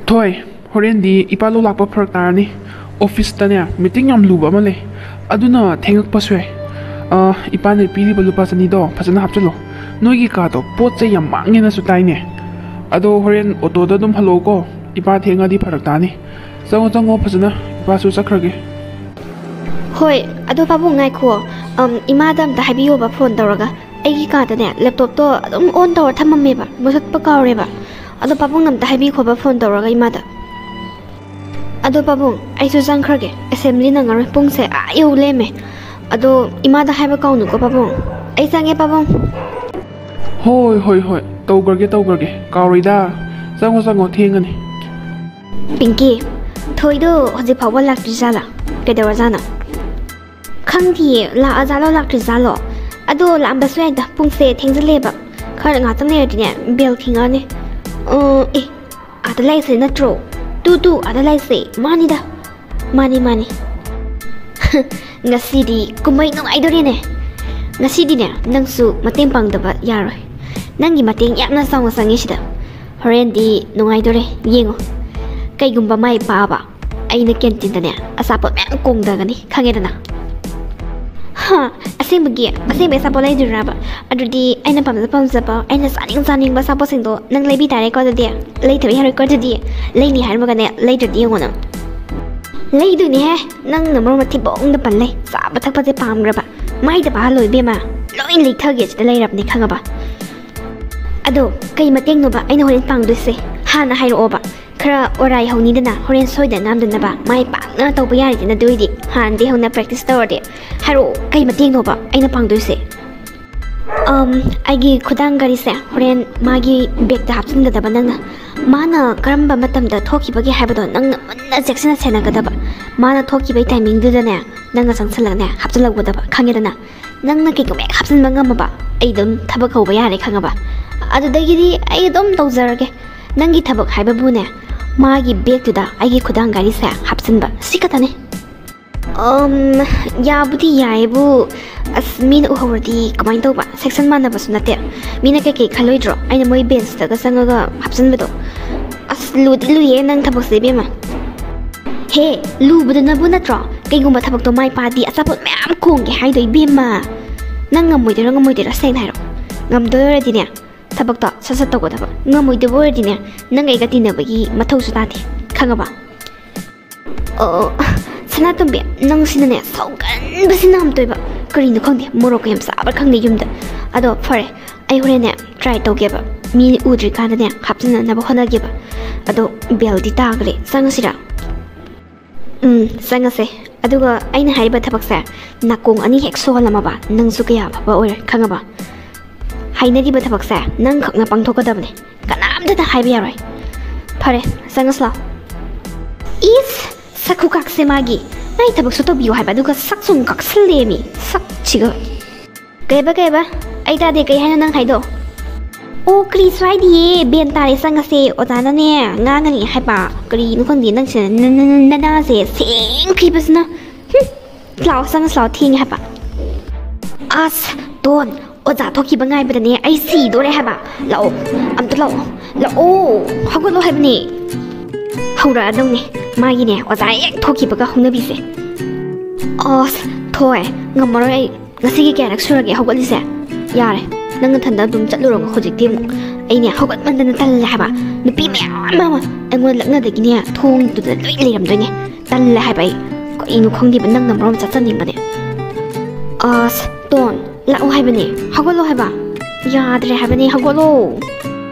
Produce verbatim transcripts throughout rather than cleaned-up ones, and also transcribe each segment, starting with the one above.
ꯊꯣꯏ, ꯍꯣꯔꯦꯟꯗꯤ ꯏꯄꯥ ꯂꯧ ꯂꯥꯛꯄ ꯐꯔꯛ ꯇꯥꯔꯅꯤ꯫ ꯑꯣꯐꯤꯁꯇꯅꯦ ꯃꯤꯇꯤꯡ ꯌꯥꯝ ꯂꯨꯕ ꯑꯃ ꯂꯩ, ꯑꯗꯨꯅ ꯊꯦꯡꯉꯛꯄꯁꯨ ꯌꯥꯏ꯫ ꯑ, ꯏꯄꯥꯅ ꯄꯤꯔꯤꯕ ꯂꯨꯄꯥ ꯆꯅꯤꯗꯣ ꯐꯖꯅ ꯍꯥꯞꯆꯤꯜꯂꯣ꯫ ꯅꯣꯏꯒꯤ ꯀꯥꯗꯣ ꯄꯣꯠ ꯆꯩ ꯌꯥꯝ ꯃꯥꯡꯉꯦꯅꯁꯨ ꯇꯥꯏꯅꯦ꯫ ꯑꯗꯣ ꯍꯣꯔꯦꯟ ꯑꯣꯇꯣꯗ ꯑꯗꯨꯝ ꯍꯜꯂꯛꯑꯣꯀꯣ, ꯏꯄꯥ ꯊꯦꯡꯉꯗꯤ ꯐꯔꯛ ꯇꯥꯅꯤ꯫ ꯆꯪꯉꯣ, ꯆꯪꯉꯣ ꯐꯖꯅ, ꯏꯄꯥꯁꯨ ꯆꯠꯈ꯭ꯔꯒꯦ꯫ ꯍꯣꯏ, ꯑꯗꯣ ꯄꯥꯕꯨꯡ ꯉꯥꯏꯈꯣ꯫ ꯑꯝ, ꯏꯃꯥꯗ ꯑꯝꯇ ꯍꯥꯏꯕꯤꯌꯣꯕ ꯐꯣꯟ ꯇꯧꯔꯒ꯫ ꯑꯩꯒꯤ ꯀꯥꯗꯅꯦ ꯂꯦꯞꯇꯣꯞꯇꯣ ꯑꯗꯨꯝ ꯑꯣꯟ ꯇꯧꯔ ꯊꯝꯃꯝꯃꯦꯕ, ꯃꯨꯊꯠꯄ ꯀꯥꯎꯔꯦꯕ꯫ ꯑꯗꯣ ꯄꯥꯕꯨꯡꯅ ꯑꯝꯇ ꯍꯥꯏꯕꯤꯈꯣꯕ ꯐꯣꯟ ꯇꯧꯔꯒ ꯏꯃꯥꯗ꯫ ꯑꯗꯣ ꯄꯥꯕꯨꯡ, ꯑꯩꯁꯨ ꯆꯪꯈ꯭ꯔꯒꯦ, ꯑꯦꯁꯦꯝꯕ꯭ꯂꯤ ꯅꯪꯉꯔꯣꯏ, ꯄꯨꯡꯁꯦ ꯑꯥ ꯌꯧ ꯂꯩꯔꯝꯃꯦ꯫ ꯑꯗꯣ ꯏꯃꯥꯗ ꯍꯥꯏꯕ ꯀꯥꯎꯅꯨꯀꯣ ꯄꯥꯕꯨꯡ꯫ ꯑꯩ ꯆꯪꯉꯦ ꯄꯥꯕꯨꯡ꯫ ꯍꯣꯏ, ꯍꯣꯏ, ꯍꯣꯏ, ꯇꯧꯈ꯭ꯔꯒꯦ, ꯇꯧꯈ꯭ꯔꯒꯦ, ꯀꯥꯎꯔꯣꯏꯗ꯫ ꯆꯪꯉꯣ, ꯆꯪꯉꯣ, ꯊꯦꯡꯉꯅꯤ꯫ ꯄꯤꯡꯀꯤ, ꯊꯣꯏꯗꯣ ꯍꯧꯖꯤꯛ ꯐꯥꯎꯕ ꯂꯥꯛꯇ꯭ꯔꯤꯖꯥꯠꯂꯥ? ꯀꯩꯗꯧꯔꯖꯥꯠꯅꯣ? ꯈꯪꯗꯤꯌꯦ, ꯂꯥꯛꯑꯖꯥꯠꯂꯣ ꯂꯥꯛꯇ꯭ꯔꯤꯖꯥꯠꯂꯣ? ꯑꯗꯣ ꯂꯥꯛꯑꯝꯕꯁꯨ ꯌꯥꯏꯗ, ꯄꯨꯡꯁꯦ ꯊꯦꯡꯖꯤꯜꯂꯛꯑꯦꯕ꯫ ꯈꯔ ꯉꯥꯛꯇꯪ ꯂꯩꯔꯗꯤꯅꯦ ꯕꯦꯜ ꯈꯤꯡꯉꯛꯑꯅꯤ꯫ ꯑꯣ, ꯑꯦ, ꯑꯥꯗ ꯂꯩꯁꯦ ꯅꯠꯇ꯭ꯔꯣ? ꯇꯨ, ꯇꯨ, ꯑꯥꯗ ꯂꯩꯁꯦ꯫ ꯃꯥꯅꯤꯗ꯫ ꯃꯥꯅꯤ, ꯃꯥꯅꯤ꯫ ꯉꯁꯤꯗꯤ ꯀꯨꯝꯍꯩ ꯅꯨꯡꯉꯥꯏꯗꯣꯔꯦꯅꯦ꯫ ꯉꯁꯤꯗꯤꯅꯦ ꯅꯪꯁꯨ ꯃꯇꯦꯡ ꯄꯥꯡꯗꯕ ꯌꯥꯔꯣꯏ꯫ ꯅꯪꯒꯤ ꯃꯇꯦꯡ ꯌꯥꯝꯅ ꯆꯥꯎꯅ ꯆꯪꯉꯤ ꯁꯤꯗ꯫ ꯍꯣꯔꯦꯟꯗꯤ ꯅꯨꯡꯉꯥꯏꯗꯣꯔꯦ, ꯌꯦꯡꯉꯣ꯫ ꯀꯩꯒꯨꯝꯕ ꯃꯥꯏ ꯄꯥꯛꯑꯕ, ꯑꯩꯅ ꯀꯦꯟꯇꯤꯟꯗꯅꯦ ꯑꯆꯥꯄꯣꯠ ꯃꯌꯥꯝ ꯀꯣꯡꯊꯒꯅꯤ, ꯈꯪꯉꯦꯗꯅ? ꯍꯥ? ꯑꯁꯦꯡꯕꯒꯤ? ꯑꯁꯦꯡꯕꯒꯤ ꯑꯆꯥꯄꯣꯠ ꯂꯩꯗꯣꯏꯔꯕ? ꯑꯗꯨꯗꯤ ꯑꯩꯅ ꯄꯥꯝꯖ ꯄꯥꯝꯖꯕ, ꯑꯩꯅ ꯆꯥꯅꯤꯡ ꯆꯥꯅꯤꯡꯕ ꯑꯆꯥꯄꯣꯠꯁꯤꯡꯗꯣ ꯅꯪ ꯂꯩꯕꯤ ꯇꯥꯔꯦꯀꯣ꯫ ꯑꯗꯨꯗꯤ ꯂꯩꯇꯕ ꯌꯥꯔꯣꯏꯀꯣ꯫ ꯑꯗꯨꯗꯤ ꯂꯩꯅꯤ ꯍꯥꯏꯔꯝꯃꯒꯅꯦ ꯂꯩꯗ꯭ꯔꯗꯤ ꯌꯦꯡꯉꯣ ꯅꯪ꯫ ꯂꯩꯗꯣꯏꯅꯦꯍꯦ, ꯅꯪꯅ ꯃꯔꯣꯟ ꯑꯃ ꯊꯤꯕꯣꯡꯗ ꯄꯜ ꯂꯩ꯫ ꯆꯥꯕ ꯊꯛꯄꯁꯦ ꯄꯥꯝꯈ꯭ꯔꯕ, ꯃꯥꯏꯗ ꯄꯥꯍꯜꯂꯣ ꯏꯕꯦꯝꯃ꯫ ꯂꯣꯏ ꯂꯩꯊꯒꯦ ꯁꯤꯗ ꯂꯩꯔꯕꯅꯦ, ꯈꯪꯉꯕ? ꯑꯗꯣ ꯀꯩ ꯃꯇꯦꯡꯅꯣꯕ ꯑꯩꯅ ꯍꯣꯔꯦꯟ ꯄꯥꯡꯗꯣꯏꯁꯦ? ꯍꯥꯟꯅ ꯍꯥꯏꯔꯛꯑꯣꯕ꯫ ꯈꯔ ꯑꯣꯔꯥꯏ ꯍꯧꯅꯤꯗꯅ, ꯍꯣꯔꯦꯟ ꯁꯣꯏꯗꯅ ꯉꯥꯝꯗꯅꯕ꯫ ꯃꯥꯏ ꯄꯥꯛꯅ ꯇꯧꯕ ꯌꯥꯔꯦꯗꯅ꯫ ꯑꯗꯨ ꯑꯣꯏꯗꯤ ꯍꯥꯟꯅꯗꯤ ꯍꯧꯅ ꯄ꯭ꯔꯦꯛꯇꯤꯁ ꯇꯧꯔꯗꯤ꯫ ꯍꯥꯏꯔꯛꯑꯣ, ꯀꯩ ꯃꯇꯦꯡꯅꯣꯕ ꯑꯩꯅ ꯄꯥꯡꯗꯣꯏꯁꯦ? ꯑꯝ, ꯑꯩꯒꯤ ꯈꯨꯗꯥꯡ ꯘꯔꯤꯁꯦ ꯍꯣꯔꯦꯟ ꯃꯥꯒꯤ ꯕꯦꯛꯇ ꯍꯥꯞꯆꯤꯟꯒꯗꯕ ꯅꯪꯅ꯫ ꯃꯥꯅ ꯀꯔꯝꯕ ꯃꯇꯝꯗ ꯊꯣꯛꯈꯤꯕꯒꯦ ꯍꯥꯏꯕꯗꯣ ꯅꯪꯅ ꯃꯨꯟꯅ ꯆꯦꯛꯁꯤꯟꯅ ꯁꯦꯟꯅꯒꯗꯕ꯫ ꯃꯥꯅ ꯊꯣꯛꯈꯤꯕꯒꯤ ꯇꯥꯏꯃꯤꯡꯗꯨꯗꯅꯦ ꯅꯪꯅ ꯆꯪꯁꯤꯜꯂꯒꯅꯦ ꯍꯥꯞꯆꯤꯜꯍꯧꯒꯗꯕ, ꯈꯪꯉꯦꯗꯅ? ꯅꯪꯅ ꯀꯩꯒꯨꯝꯕ ꯍꯦꯛ ꯍꯥꯞꯆꯤꯟꯕ ꯉꯝꯃꯕ, ꯑꯩ ꯑꯗꯨꯝ ꯊꯕꯛ ꯍꯧꯕ ꯌꯥꯔꯦ, ꯈꯪꯉꯕ? ꯑꯗꯨꯗꯒꯤꯗꯤ ꯑꯩ ꯑꯗꯨꯝ ꯇꯧꯖꯔꯒꯦ꯫ ꯅꯪꯒꯤ ꯊꯕꯛ ꯍꯥꯏꯕꯕꯨꯅꯦ, ꯃꯥꯒꯤ ꯕꯦꯛꯇꯨꯗ ꯑꯩꯒꯤ ꯈꯨꯗꯥꯡ ꯘꯔꯤꯁꯦ ꯍꯥꯞꯆꯤꯟꯕ, ꯁꯤ ꯈꯛꯇꯅꯦ꯫ ꯑꯝ, ꯌꯥꯕꯨꯗꯤ ꯌꯥꯏꯌꯦꯕꯨ, ꯑꯁ, ꯃꯤꯅ ꯎꯍꯧꯔꯗꯤ ꯀꯃꯥꯏꯅ ꯇꯧꯕ? ꯁꯦꯛꯁꯟ ꯃꯥꯟꯅꯕꯁꯨ ꯅꯠꯇꯦ꯫ ꯃꯤꯅ ꯀꯩꯀꯩ ꯈꯜꯂꯣꯏꯗ꯭ꯔꯣ ꯑꯩꯅ ꯃꯣꯏ ꯕꯦꯟꯁꯇꯒ ꯆꯪꯉꯒ ꯍꯥꯞꯆꯤꯟꯕꯗꯣ? ꯑꯁ, ꯂꯨꯗꯤ ꯂꯨꯏꯌꯦ ꯅꯪ ꯊꯕꯛꯁꯦ, ꯏꯕꯦꯝꯃ꯫ ꯍꯦ, ꯂꯨꯕꯗꯨꯅꯕꯨ ꯅꯠꯇ꯭ꯔꯣ ꯀꯩꯒꯨꯝꯕ ꯊꯕꯛꯇꯣ ꯃꯥꯏ ꯄꯥꯗꯤ ꯑꯆꯥꯄꯣꯠ ꯃꯌꯥꯝ ꯈꯣꯡꯒꯦ ꯍꯥꯏꯗꯣ, ꯏꯕꯦꯝꯃ? ꯅꯪ ꯉꯝꯃꯣꯏꯗꯣꯏꯔꯣ ꯉꯝꯃꯣꯏꯗꯣꯏꯔꯣ? ꯁꯦꯡꯅ ꯍꯥꯏꯔꯣ꯫ ꯉꯝꯗꯣꯏ ꯑꯣꯏꯔꯗꯤꯅꯦ, ꯊꯕꯛꯇꯣ ꯁꯠ ꯁꯠ ꯇꯧꯒꯗꯕ꯫ ꯉꯝꯃꯣꯏꯗꯕ ꯑꯣꯏꯔꯗꯤꯅꯦ, ꯅꯪ ꯑꯩꯒ ꯇꯤꯟꯅꯕꯒꯤ ꯃꯊꯧꯁꯨ ꯇꯥꯗꯦ, ꯈꯪꯉꯕ? ꯑꯣ, ꯁꯅꯥꯇꯣꯝꯕꯤ, ꯅꯪꯁꯤꯅꯅꯦ ꯁꯥꯎꯒꯟꯕꯁꯤꯅ ꯑꯝꯇꯣꯏꯕ꯫ ꯀꯔꯤꯅꯣ ꯈꯪꯗꯦ, ꯃꯣꯔꯣꯛꯀ ꯌꯥꯝ ꯆꯥꯕ꯭ꯔꯥ ꯈꯪꯗꯦ ꯌꯨꯝꯗ꯫ ꯑꯗꯣ ꯐꯔꯦ, ꯑꯩ ꯍꯣꯔꯦꯟꯅꯦ try ꯇꯧꯒꯦꯕ, ꯃꯤ ꯎꯗ꯭ꯔꯤꯀꯥꯟꯗꯅꯦ ꯍꯥꯞꯆꯤꯟꯅꯅꯕ ꯍꯣꯠꯅꯒꯦꯕ꯫ ꯑꯗꯣ bellꯗꯤ ꯇꯥꯈ꯭ꯔꯦ, ꯆꯪꯉꯁꯤꯔꯥ? ꯎꯝ, ꯆꯪꯉꯁꯦ꯫ ꯑꯗꯨꯒ ꯑꯩꯅ ꯍꯥꯏꯔꯤꯕ ꯊꯕꯛꯁꯦ ꯅꯥꯀꯣꯡ ꯑꯅꯤ ꯍꯦꯛ ꯁꯣꯍꯜꯂꯝꯃꯕ, ꯅꯪꯁꯨ ꯀꯌꯥ ꯐꯕ ꯑꯣꯏꯔꯣꯏ, ꯈꯪꯉꯕ? ꯍꯥꯏꯅꯔꯤꯕ ꯊꯕꯛꯁꯦ ꯅꯪ ꯈꯛꯅ ꯄꯥꯡꯊꯣꯛꯀꯗꯕꯅꯦ, ꯀꯅꯥꯝꯇꯗ ꯍꯥꯏꯕ ꯌꯥꯔꯣꯏ꯫ ꯐꯔꯦ, ꯆꯪꯉꯁꯤ ꯂꯥꯎ꯫ ꯏꯁ, ꯁꯛ ꯈꯨꯀꯥꯛꯁꯦ ꯃꯥꯒꯤ! ꯃꯥꯏ ꯊꯕꯛꯁꯨ ꯇꯧꯕꯤꯌꯨ ꯍꯥꯏꯕ, ꯑꯗꯨꯒ ꯁꯛꯁꯨ ꯑꯃꯨꯛ ꯀꯥꯛꯁꯜꯂꯦꯃꯤ, ꯁꯛꯁꯤꯒ꯫ ꯀꯩꯕ, ꯀꯩꯕ? ꯑꯩ ꯇꯥꯗꯦ, ꯀꯩ ꯍꯥꯏꯅꯣ ꯅꯪ ꯍꯥꯏꯗꯣ? ꯑꯣ, ꯀꯔꯤꯁꯨ ꯍꯥꯏꯗꯤꯌꯦ, bell ꯇꯥꯔꯦ, ꯆꯪꯉꯁꯦ꯫ ꯑꯣꯖꯥꯅꯅꯦ ꯉꯥꯡꯉꯅꯤ ꯍꯥꯏꯕ꯫ ꯀꯔꯤꯅꯣ ꯈꯪꯗꯦ, ꯅꯪꯁꯦ ꯅ-, ꯅ-, ꯅ-, ꯅꯅꯥꯁꯦ ꯁꯦꯡꯈꯤꯕꯁꯤꯅ꯫ ꯍꯨꯝ, ꯂꯥꯛꯑꯣ, ꯆꯪꯉꯁꯤ ꯂꯥꯛꯑꯣ, ꯊꯦꯡꯉꯦ ꯍꯥꯏꯕ꯫ ꯑꯁ, ꯇꯣꯟ, ꯑꯣꯖꯥ ꯊꯣꯛꯈꯤꯕ ꯉꯥꯏꯕꯗꯅꯦ ꯑꯩ ꯁꯤꯗꯣꯔꯦ ꯍꯥꯏꯕ꯫ ꯂꯥꯛꯑꯣ, ꯑꯝꯇ ꯂꯥꯛꯑꯣ, ꯂꯥꯛꯑꯣ, ꯍꯧꯒꯠꯂꯣ ꯍꯥꯏꯕꯅꯦ꯫ ꯍꯧꯔꯛꯑꯗꯧꯅꯦ ꯃꯥꯒꯤꯅꯦ, ꯑꯣꯖꯥ ꯍꯦꯛ ꯊꯣꯛꯈꯤꯕꯒ ꯍꯧꯅꯕꯤꯁꯦ꯫ ꯑꯁ, ꯊꯣꯏ, ꯉꯝꯃꯔꯣꯏ ꯑꯩ꯫ ꯉꯁꯤꯒꯤ ꯀꯌꯥꯔꯛ ꯁꯨꯔꯒꯦ ꯍꯧꯒꯠꯂꯤꯁꯦ? ꯌꯥꯔꯦ, ꯅꯪ ꯅꯊꯟꯗ ꯑꯗꯨꯝ ꯆꯠꯂꯨꯔꯣ ꯍꯧꯖꯤꯛꯇꯤ ꯑꯃꯨꯛ꯫ ꯑꯩꯅꯦ ꯍꯧꯒꯠꯃꯟꯗꯅ ꯇꯜꯂꯦ ꯍꯥꯏꯕ꯫ ꯅꯨꯄꯤ ꯃꯌꯥꯝ ꯑꯃ ꯑꯩꯉꯣꯟꯗ ꯂꯛꯅꯗꯒꯤꯅꯦ ꯊꯣꯡꯗꯨꯗ ꯂꯣꯏ ꯂꯩꯔꯝꯗꯣꯏꯅꯦ꯫ ꯇꯜꯂꯦ ꯍꯥꯏꯕ ꯑꯩ꯫ ꯀꯩꯅꯣ ꯈꯪꯗꯦꯕ, ꯅꯪꯅ ꯃꯔꯣꯝ ꯆꯠꯆꯅꯤꯡꯕꯅꯦ꯫ ꯑꯁ, ꯇꯣꯟ, ꯂꯥꯛꯑꯣ ꯍꯥꯏꯕꯅꯦ, ꯍꯧꯒꯠꯂꯣ ꯍꯥꯏꯕ꯫ ꯌꯥꯗ꯭ꯔꯦ ꯍꯥꯏꯕꯅꯦ, ꯍꯧꯒꯠꯂꯣ꯫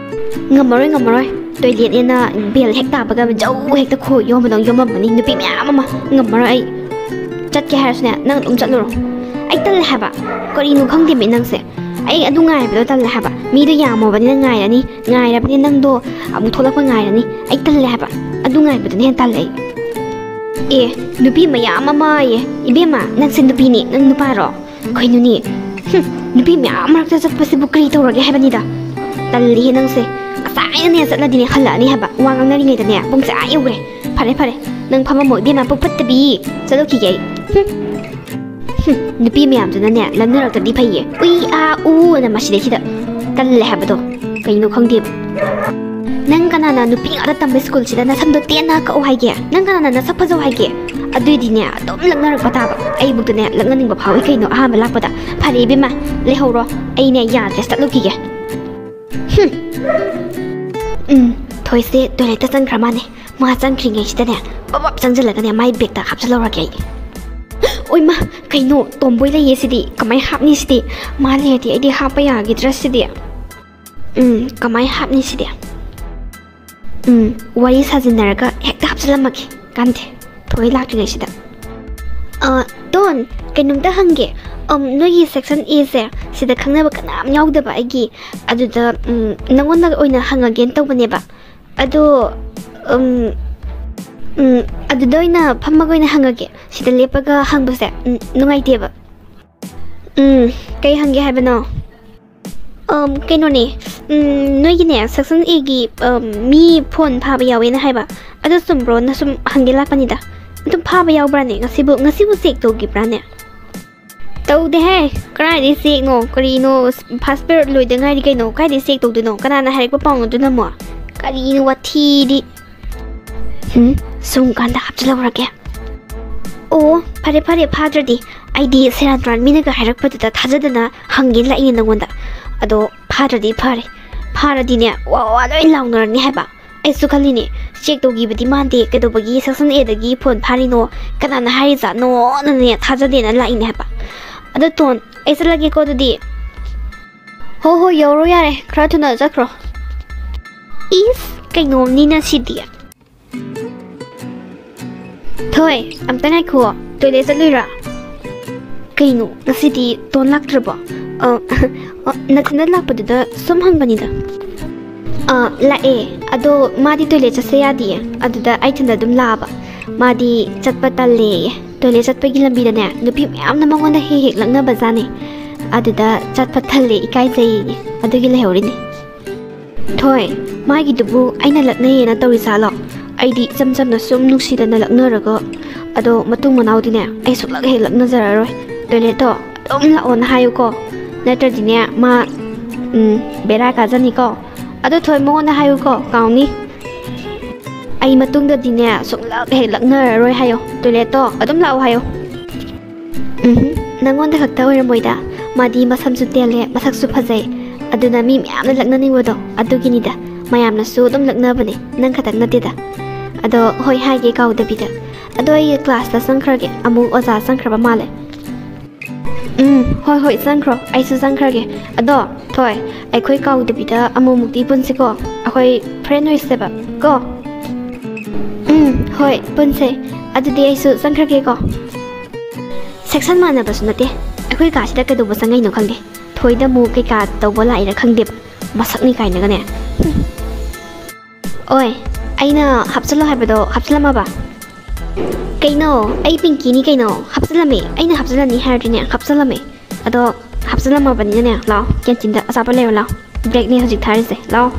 ꯉꯝꯃꯔꯣꯏ, ꯉꯝꯃꯔꯣꯏ꯫ Toiletꯅꯦꯅ bell ꯍꯦꯛ ꯇꯥꯕꯒ ꯖꯧ ꯍꯦꯛꯇ ꯈꯣꯏ ꯌꯣꯝꯕꯗꯧ ꯌꯣꯝꯃꯝꯃꯅꯤ ꯅꯨꯄꯤ ꯃꯌꯥꯝ ꯑꯃ꯫ ꯉꯝꯃꯔꯣꯏ ꯑꯩ꯫ ꯆꯠꯀꯦ ꯍꯥꯏꯔꯁꯨꯅꯦ, ꯅꯪ ꯑꯗꯨꯝ ꯆꯠꯂꯨꯔꯣ꯫ ꯑꯩ ꯇꯜꯂꯦ ꯍꯥꯏꯕ꯫ ꯀꯔꯤꯅꯣ ꯈꯪꯗꯦꯃꯤ ꯅꯪꯁꯦ꯫ ꯑꯩ ꯑꯗꯨ ꯉꯥꯏꯕꯗꯣ ꯇꯜꯂꯦ ꯍꯥꯏꯕ꯫ ꯃꯤꯗꯣ ꯌꯥꯝꯃꯕꯅꯤꯅ ꯉꯥꯏꯔꯅꯤ꯫ ꯉꯥꯏꯔꯕꯅꯤ ꯅꯪꯗꯣ ꯑꯃꯨꯛ ꯊꯣꯛꯂꯛꯄ ꯉꯥꯏꯔꯅꯤ꯫ ꯑꯩ ꯇꯜꯂꯦ ꯍꯥꯏꯕ꯫ ꯑꯗꯨ ꯉꯥꯏꯕꯗꯨꯅ ꯍꯦꯟꯅ ꯇꯜꯂꯦ ꯑꯩ꯫ ꯑꯦ, ꯅꯨꯄꯤ ꯃꯌꯥꯝ ꯑꯃ ꯑꯌꯦ꯫ ꯏꯕꯦꯝꯃ, ꯅꯪꯁꯦ ꯅꯨꯄꯤꯅꯤ, ꯅꯪ ꯅꯨꯄꯥꯔꯣ? ꯀꯩꯅꯣꯅꯦ? ꯍꯨꯝ, ꯅꯨꯄꯤ ꯃꯌꯥꯝ ꯃꯔꯛꯇ ꯆꯠꯄꯁꯤꯕꯨ ꯀꯔꯤ ꯇꯧꯔꯒꯦ ꯍꯥꯏꯕꯅꯤꯗ? ꯇꯜꯂꯤꯍꯦ ꯅꯪꯁꯦ꯫ ꯉꯁꯥꯏꯅꯅꯦ ꯆꯠꯂꯗꯤꯅꯦ ꯍꯜꯂꯛꯑꯅꯤ ꯍꯥꯏꯕ꯫ ꯋꯥ ꯉꯥꯡꯅꯔꯤꯉꯩꯗꯅꯦ ꯄꯨꯡꯁꯦ ꯑꯥ ꯌꯧꯈ꯭ꯔꯦ꯫ ꯐꯔꯦ, ꯐꯔꯦ꯫ ꯅꯪ ꯐꯝꯃꯝꯃꯣ ꯏꯕꯦꯝꯃ, ꯄꯨꯛ ꯐꯠꯇꯕꯤ꯫ ꯆꯠꯂꯨꯈꯤꯒꯦ ꯑꯩ꯫ ꯍꯨꯝ꯫ ꯍꯨꯝ, ꯅꯨꯄꯤ ꯃꯌꯥꯝꯗꯨꯅꯅꯦ ꯂꯪꯅꯔꯛꯇ꯭ꯔꯗꯤ ꯐꯩꯌꯦ꯫ ꯎꯏ ꯑꯥ ꯎ ꯑꯅ ꯃꯁꯤꯗꯩꯁꯤꯗ꯫ ꯇꯜꯂꯦ ꯍꯥꯏꯕꯗꯣ꯫ ꯀꯩꯅꯣ ꯈꯪꯗꯦꯕ꯫ ꯅꯪ ꯀꯅꯥꯅ ꯅꯨꯄꯤ ꯉꯥꯛꯇ ꯇꯝꯕ ꯁ꯭ꯀꯨꯜꯁꯤꯗ ꯅꯁꯝꯗꯣ ꯇꯦꯟꯅ ꯀꯛꯎ ꯍꯥꯏꯒꯦ? ꯅꯪ ꯀꯅꯥꯅ ꯅꯁꯛ ꯐꯖꯧ ꯍꯥꯏꯒꯦ? ꯑꯗꯨꯏꯗꯤꯅꯦ, ꯑꯗꯨꯝ ꯂꯛꯅꯔꯛꯄ ꯇꯥꯕ꯫ ꯑꯩꯕꯨꯛꯇꯅꯦ ꯂꯛꯅꯅꯤꯡꯕ ꯐꯥꯎꯏ ꯀꯩꯅꯣ ꯑꯍꯥꯟꯕ ꯂꯥꯛꯄꯗ꯫ ꯐꯔꯦ ꯏꯕꯦꯝꯃ, ꯂꯩꯍꯧꯔꯣ꯫ ꯑꯩꯅꯦ ꯌꯥꯗ꯭ꯔꯦ, ꯆꯠꯂꯨꯈꯤꯒꯦ꯫ ꯍꯨꯝ꯫ ꯎꯝ, ꯊꯣꯏꯁꯦ ꯇꯣꯏꯂꯦꯠꯇ ꯆꯪꯈ꯭ꯔ ꯃꯥꯅꯦ꯫ ꯃꯥ ꯆꯪꯈ꯭ꯔꯤꯉꯩꯁꯤꯗꯅꯦ, ꯄꯞ ꯄꯞ ꯆꯪꯁꯤꯜꯂꯒꯅꯦ, ꯃꯥꯏ ꯕꯦꯛꯇ ꯍꯥꯞꯆꯤꯜꯍꯧꯔꯒꯦ ꯑꯩ꯫ ꯑꯣꯏꯃ, ꯀꯩꯅꯣ, ꯇꯣꯝꯕꯣꯏ ꯂꯩꯌꯦ ꯁꯤꯗꯤ꯫ ꯀꯃꯥꯏ ꯍꯥꯞꯅꯤ ꯁꯤꯗꯤ? ꯃꯥ ꯂꯩꯔꯗꯤ ꯑꯩꯗꯤ ꯍꯥꯞꯄ ꯌꯥꯈꯤꯗ꯭ꯔꯥ ꯁꯤꯗꯤ? ꯎꯝ, ꯀꯃꯥꯏ ꯍꯥꯞꯅꯤ ꯁꯤꯗꯤ? ꯎꯝ, ꯋꯥꯔꯤ ꯁꯥꯖꯤꯟꯅꯔꯒ ꯍꯦꯛꯇ ꯍꯥꯞꯆꯤꯜꯂꯝꯃꯒꯦ꯫ ꯀꯥꯟꯗꯦ, ꯊꯣꯏ ꯂꯥꯛꯇ꯭ꯔꯤꯉꯩꯁꯤꯗ꯫ ꯑ, ꯇꯣꯟ, ꯀꯩꯅꯣꯝꯇ ꯍꯪꯒꯦ꯫ ꯑꯝ, ꯅꯣꯏꯒꯤ section A ꯁꯦ, ꯁꯤꯗ ꯈꯪꯅꯕ ꯀꯅꯥꯝ ꯌꯥꯎꯗꯕ ꯑꯩꯒꯤ꯫ ꯑꯗꯨꯗ, ꯎꯝ, ꯅꯪꯉꯣꯟꯗ ꯑꯣꯏꯅ ꯍꯪꯉꯒꯦꯅ ꯇꯧꯕꯅꯦꯕ꯫ ꯑꯗꯣ, ꯎꯝ, ꯎꯝ, ꯑꯗꯨꯗ ꯑꯣꯏꯅ ꯐꯝꯃꯒ ꯑꯣꯏꯅ ꯍꯪꯉꯒꯦ꯫ ꯁꯤꯗ ꯂꯦꯞꯄꯒ ꯍꯪꯕꯁꯦ, ꯎꯝ, ꯅꯨꯡꯉꯥꯏꯇꯦꯕ꯫ ꯎꯝ, ꯀꯩ ꯍꯪꯒꯦ ꯍꯥꯏꯕꯅꯣ? ꯑꯝ, ꯀꯩꯅꯣꯅꯦ, ꯎꯝ, ꯅꯣꯏꯒꯤꯅꯦ, section A ꯒꯤ, ꯑꯝ, ꯃꯤ ꯐꯣꯟ ꯐꯥꯕ ꯌꯥꯎꯋꯦꯅ ꯍꯥꯏꯕ꯫ ꯑꯗꯨ ꯆꯨꯝꯕ꯭ꯔꯣꯅ ꯁꯨꯝ ꯍꯪꯒꯦ ꯂꯥꯛꯄꯅꯤꯗ꯫ ꯑꯗꯨꯝ ꯐꯥꯕ ꯌꯥꯎꯕ꯭ꯔꯥꯅꯦ? ꯉꯁꯤꯕꯨ, ꯉꯁꯤꯕꯨ check ꯇꯧꯈꯤꯕ꯭ꯔꯥꯅꯦ? ꯇꯧꯗꯦꯍꯦ, ꯀꯗꯥꯏꯗꯩ check ꯅꯣ? ꯀꯔꯤꯅꯣ? First period ꯂꯣꯏꯗ ꯉꯥꯏꯔꯤ ꯀꯩꯅꯣ, ꯀꯥꯏꯗꯩ check ꯇꯧꯗꯣꯏꯅꯣ? ꯀꯅꯥꯅ ꯍꯥꯏꯔꯛꯄ ꯄꯥꯎꯅꯣ ꯑꯗꯨꯅ ꯑꯃꯨꯛ? ꯀꯔꯤꯅꯣ ꯋꯥꯊꯤꯗꯤ꯫ ꯎꯝ, ꯁꯨꯝ ꯀꯥꯟꯗ ꯍꯥꯞꯆꯤꯜꯍꯧꯔꯒꯦ꯫ ꯑꯣ, ꯐꯔꯦ ꯐꯔꯦ, ꯐꯥꯗ꯭ꯔꯗꯤ꯫ ꯑꯩꯗꯤ ꯁꯦꯔꯥꯟ ꯇꯨꯔꯥꯟ ꯃꯤꯅꯒ ꯍꯥꯏꯔꯛꯄꯗꯨꯗ ꯊꯥꯖꯗꯅ ꯍꯪꯒꯦ ꯂꯥꯛꯏꯅꯦ ꯅꯪꯉꯣꯟꯗ꯫ ꯑꯗꯣ ꯐꯥꯗ꯭ꯔꯗꯤ ꯐꯔꯦ, ꯐꯥꯔꯗꯤꯅꯦ, ꯋꯥ ꯋꯥ ꯂꯣꯏ ꯂꯥꯎꯅꯔꯅꯤ ꯍꯥꯏꯕ꯫ ꯑꯩꯁꯨ ꯈꯜꯂꯤꯅꯦ, check ꯇꯧꯈꯤꯕꯗꯤ ꯃꯥꯟꯗꯦ, ꯀꯩꯗꯧꯕꯒꯤ section A ꯗꯒꯤ ꯐꯣꯟ ꯐꯥꯔꯤꯅꯣ, ꯀꯅꯥꯅ ꯍꯥꯏꯔꯤꯖꯥꯠꯅꯣꯅꯅꯦ ꯊꯥꯖꯗꯦꯅ ꯂꯥꯛꯏꯅꯦ ꯍꯥꯏꯕ꯫ ꯑꯗꯣ ꯇꯣꯟ, ꯑꯩ ꯆꯠꯂꯒꯦꯀꯣ ꯑꯗꯨꯗꯤ꯫ ꯍꯣ ꯍꯣ, ꯌꯧꯔꯣ ꯌꯥꯔꯦ, ꯈꯔ ꯊꯨꯅ ꯆꯠꯈ꯭ꯔꯣ꯫ ꯏꯁ, ꯀꯩꯅꯣꯝꯅꯤꯅ ꯁꯤꯗꯤ꯫ ꯊꯣꯏ, ꯑꯝꯇ ꯉꯥꯏꯈꯨꯑꯣ, toilet ꯆꯠꯂꯨꯏꯔꯥ? ꯀꯩꯅꯣ, ꯉꯁꯤꯗꯤ ꯇꯣꯟ ꯂꯥꯛꯇ꯭ꯔꯕꯣ? ꯑ, ꯑ, ꯅꯊꯟꯗ ꯂꯥꯛꯄꯗꯨꯗ ꯁꯨꯝ ꯍꯪꯕꯅꯤꯗ꯫ ꯑ, ꯂꯥꯛꯑꯦ, ꯑꯗꯣ ꯃꯥꯗꯤ toilet ꯆꯠꯁꯦ ꯌꯥꯗꯤꯌꯦ, ꯑꯗꯨꯗ ꯑꯩ ꯏꯊꯟꯗ ꯑꯗꯨꯝ ꯂꯥꯛꯑꯕ꯫ ꯃꯥꯗꯤ ꯆꯠꯄ ꯇꯜꯂꯦꯌꯦ꯫ Toilet ꯆꯠꯄꯒꯤ ꯂꯝꯕꯤꯗꯅꯦ, ꯅꯨꯄꯤ ꯃꯌꯥꯝꯅ ꯃꯉꯣꯟꯗ ꯍꯦꯛ ꯍꯦꯛ ꯂꯛꯅꯕꯖꯥꯠꯅꯦ꯫ ꯑꯗꯨꯗ ꯆꯠꯄ ꯇꯜꯂꯦ, ꯏꯀꯥꯏꯖꯩꯌꯦ, ꯑꯗꯨꯒꯤ ꯂꯩꯍꯧꯔꯤꯅꯦ꯫ ꯊꯣꯏ, ꯃꯥꯒꯤꯗꯨꯕꯨ ꯑꯩꯅ ꯂꯛꯅꯩꯌꯦꯅ ꯇꯧꯔꯤꯖꯥꯠꯂꯣ? ꯑꯩꯗꯤ ꯏꯆꯝ ꯆꯝꯅ ꯁꯨꯝ ꯅꯨꯡꯁꯤꯗꯅ ꯂꯛꯅꯔꯒ, ꯑꯗꯣ ꯃꯇꯨꯡ ꯃꯅꯥꯎꯗꯤꯅꯦ, ꯑꯩ ꯁꯨꯛꯂꯛ ꯍꯦꯛ ꯂꯛꯅꯖꯔꯔꯣꯏ꯫ Toilet ꯇꯣ ꯑꯗꯨꯝ ꯂꯥꯛꯑꯣꯅ ꯍꯥꯏꯌꯨꯀꯣ, ꯅꯠꯇ꯭ꯔꯗꯤꯅꯦ ꯃꯥ, ꯎꯝ, ꯕꯦꯔꯥ ꯀꯥꯖꯅꯤꯀꯣ꯫ ꯑꯗꯣ ꯊꯣꯏ, ꯃꯉꯣꯟꯗ ꯍꯥꯏꯌꯨꯀꯣ, ꯀꯥꯎꯅꯤ꯫ ꯑꯩ ꯃꯇꯨꯡꯗꯗꯤꯅꯦ ꯁꯨꯡꯂꯛ ꯍꯦꯛ ꯂꯛꯅꯔꯔꯣꯏ ꯍꯥꯏꯌꯣ꯫ ꯇꯣꯏꯂꯦꯠꯇꯣ ꯑꯗꯨꯝ ꯂꯥꯛꯑꯣ ꯍꯥꯏꯌꯣ꯫ ꯎꯝ, ꯅꯪꯉꯣꯟꯗ ꯈꯛꯇ ꯑꯣꯏꯔꯝꯃꯣꯏꯗ꯫ ꯃꯥꯗꯤ ꯃꯁꯝꯁꯨ ꯇꯦꯜꯂꯦ, ꯃꯁꯛꯁꯨ ꯐꯖꯩ꯫ ꯑꯗꯨꯅ ꯃꯤ ꯃꯌꯥꯝꯅ ꯂꯛꯅꯅꯤꯡꯕꯗꯣ ꯑꯗꯨꯒꯤꯅꯤꯗ꯫ ꯃꯌꯥꯝꯅꯁꯨ ꯑꯗꯨꯝ ꯂꯛꯅꯕꯅꯦ, ꯅꯪ ꯈꯛꯇꯪ ꯅꯠꯇꯦꯗ꯫ ꯑꯗꯣ ꯍꯣꯏ, ꯍꯥꯏꯒꯦ ꯀꯥꯎꯗꯕꯤꯗ꯫ ꯑꯗꯣ ꯑꯩ ꯀ꯭ꯂꯥꯁꯇ ꯆꯪꯈ꯭ꯔꯒꯦ, ꯑꯃꯨꯛ ꯑꯣꯖꯥ ꯆꯪꯈ꯭ꯔꯕ ꯃꯥꯜꯂꯦ꯫ ꯎꯝ, ꯍꯣꯏ ꯍꯣꯏ, ꯆꯪꯈ꯭ꯔꯣ, ꯑꯩꯁꯨ ꯆꯪꯈ꯭ꯔꯒꯦ꯫ ꯑꯗꯣ ꯊꯣꯏ, ꯑꯩꯈꯣꯏ ꯀꯥꯎꯗꯕꯤꯗ ꯑꯃꯨꯛꯃꯨꯛꯇꯤ ꯄꯨꯟꯁꯤꯀꯣ, ꯑꯩꯈꯣꯏ ꯐ꯭ꯔꯦꯟ ꯑꯣꯏꯁꯦꯕ ꯀꯣ꯫ ꯎꯝ, ꯍꯣꯏ, ꯄꯨꯟꯁꯦ꯫ ꯑꯗꯨꯗꯤ ꯑꯩꯁꯨ ꯆꯪꯈ꯭ꯔꯒꯦꯀꯣ꯫ ꯁꯦꯛꯁꯟ ꯃꯥꯟꯅꯕꯁꯨ ꯅꯠꯇꯦ, ꯑꯩꯈꯣꯏ ꯀꯥꯁꯤꯗ ꯀꯩꯗꯧꯕ ꯆꯪꯉꯛꯏꯅꯣ ꯈꯪꯗꯦ꯫ ꯊꯣꯏꯗ ꯑꯃꯨꯛ ꯀꯩꯀꯥ ꯇꯧꯕ ꯂꯥꯛꯏꯔꯥ ꯈꯪꯗꯦꯕ, ꯃꯁꯛꯅꯤ ꯀꯥꯏꯅꯒꯅꯦ꯫ ꯍꯨꯝ꯫ ꯑꯣꯏ, ꯑꯩꯅ ꯍꯥꯞꯆꯜꯂꯣ ꯍꯥꯏꯕꯗꯣ ꯍꯥꯞꯆꯜꯂꯝꯃꯕ? ꯀꯩꯅꯣ? ꯑꯩ ꯄꯤꯡꯀꯤꯅꯤ ꯀꯩꯅꯣ, ꯍꯥꯞꯆꯜꯂꯝꯃꯦ꯫ ꯑꯩꯅ ꯍꯥꯞꯆꯜꯂꯅꯤ ꯍꯥꯏꯔꯗꯤꯅꯦ ꯍꯥꯞꯆꯜꯂꯝꯃꯦ꯫ ꯑꯗꯣ ꯍꯥꯞꯆꯜꯂꯝꯃꯕꯅꯤꯅꯅꯦ, ꯂꯥꯛꯑꯣ, ꯀꯦꯟꯇꯤꯟꯗ ꯑꯆꯥꯄꯣꯠ ꯂꯩꯔꯣ ꯂꯥꯛꯑꯣ꯫ ꯕ꯭ꯔꯦꯛꯅꯦ ꯍꯧꯖꯤꯛ ꯊꯥꯔꯤꯁꯦ, ꯂꯥꯛꯑꯣ꯫